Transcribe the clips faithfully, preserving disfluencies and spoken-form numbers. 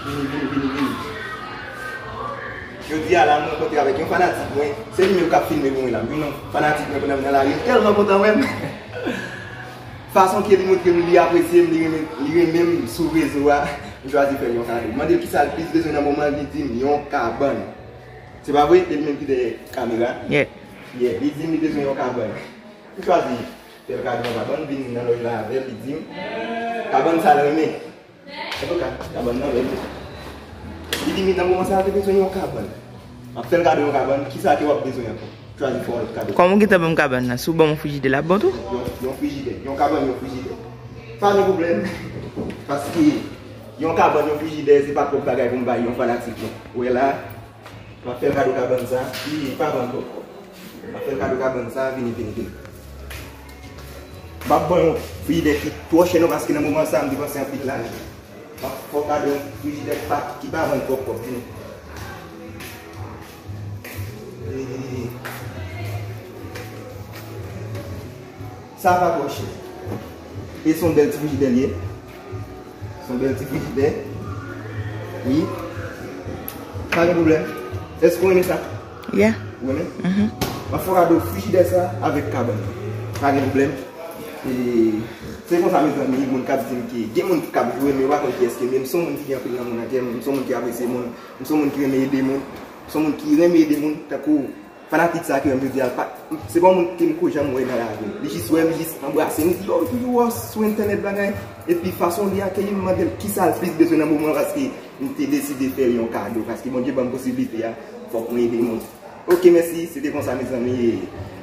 Vini, vini, vini, vini. Jodi a la, m rankontre avèk yon fanatik mwen. Se li menm k ap filme pou mwen la. M jwenn yon fanatik mwen pandan m nan lari. M tèlman kontan wè m. Fason ke li montre m li apresye m, li renmen, li renmen m sou rezo a, m chwazi fè l yon kado. M mande l kisa l plis bezwen nan moman, li di m yon kabann. Se pa vre? E li menm ki dèyè kamera. Yeah. Yeah, li di m li bezwen yon kabann. M chwazi fè l kado yon kabann, vin nan lòj la avè l, li di m kabann sa l renmen. Antouka, kabann nan bèl tou. Li di m nan moman sa a, li bezwen yon kabann. M ap fè l kado yon kabann, kisa ke w ap bezwen ankò? Chwazi fè yon lòt kado. Kòm ou gentan ban m kabann nan, si w ban m yon frijidè, l ap bon tou? Yon, yon frijidè, yon kabann, yon frijidè. Pa gen pwoblèm. Paske yon kabann, yon frijidè, se pa twòp bagay pou m bay yon fanatik mwen. Ou wè la, m ap fè l kado kabann sa. Li pa vann pòpkòn. M ap fè l kado kabann sa, vini, vini, vini. M ap ban yon frijidè ki twò chè non, paske nan moman sa, m depanse anpil lajan. M ap fè w kado yon frijidè ki pa, ki pa vann twòp kòb, vini. Vini, vini, vini. Sa pa twò chè. E se yon bèl ti frijidè li ye. Se yon bèl ti frijidè. Wi. Pa gen pwoblèm. Èske w renmen sa? Yeah. Ou renmen? Mhm. M ap fè w kado frijidè sa avèk kabann. Pa gen pwoblèm. E se konsa, mezanmi, moun k ap di m ke gen moun k ap jwe, men yo pa konn kiyès ke m ye. M se yon moun ki gen anpil lanmou nan kè m, m se yon moun ki apresye moun, m se yon moun ki renmen ede moun, m se yon moun ki renmen ede moun, tankou fanatik sa ki renmen jodi a, pa, se pa yon moun ke m ko janm wè nan lavi m. Li jis wè m, li jis anbrase m, li di, "Oh, li toujou wè w sou entènèt bagay." Epi fason li akeyi m, m mande l kisa l plis bezwen nan moman an, paske m te deside fè l yon kado, paske Bondye ban m posiblite a, fòk mwen ede moun. Oke, mèsi, se te konsa, mezanmi.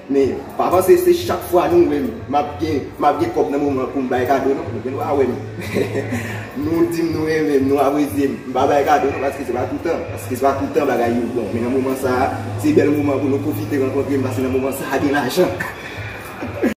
Men, pa panse se chak fwa nou wè m, m ap gen, m ap gen kòb nan moman pou m bay kado, non. Nou pa wè m. Nou di m nou renmen m, nou apresye m. M pa bay kado, non, paske se pa toutan. Paske se pa toutan bagay yo bon. Men nan moman sa a, se bèl moman pou nou pwofite rankontre m, paske nan moman sa a, gen lajan.